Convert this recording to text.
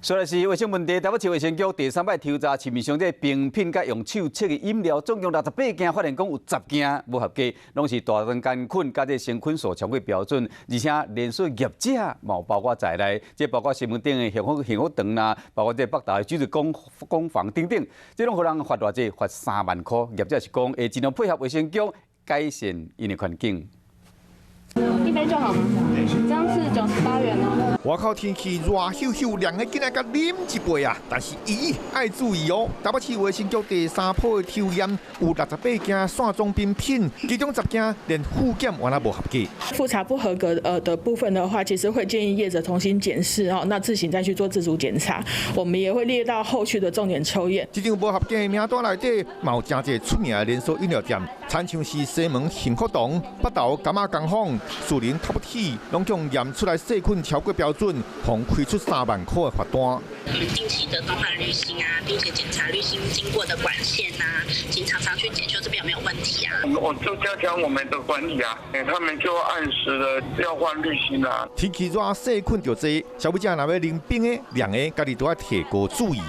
紲來是衛生問題，台北市衛生局第三擺抽查市面上這冰品佮用手測的飲料，總共68件，發現講有10件無合格，攏是大腸桿菌佮這生菌數超過標準，而且連鎖業者嘛有包括在內，這包括西門町的幸福幸福堂啦，包括這北投的橘子工工坊等等，這攏予人罰偌濟？罰3萬箍。業者是講會盡量配合衛生局改善𪜶的環境。一杯就好嗎？這樣是98元哦。外口天氣熱咻咻，涼的緊來共啉一杯啊！但是咦，愛注意哦。台北市衛生局第三波的抽驗有68件散裝冰品，其中10件連複檢原來無合格。複查不合格的部分的話，其實會建議業者重新檢視哦，那自行再去做自主檢查。我們也會列到後續的重點抽驗。這張無合格的名單內底，嘛有誠濟出名的連鎖飲料店，親像是西門幸福堂、北投柑仔工坊、士林 Top Tea，攏共驗出來細菌超過標準，予開出3萬箍的罰單。定期的更換濾芯啊，並且檢查濾芯經過的管線啊，請常常去檢修這邊有沒有問題啊。我就加強我們的管理啊，他們就按時的要換濾芯啊。天氣熱，細菌就濟，消費者若欲啉冰的、涼的，家己都愛提高注意。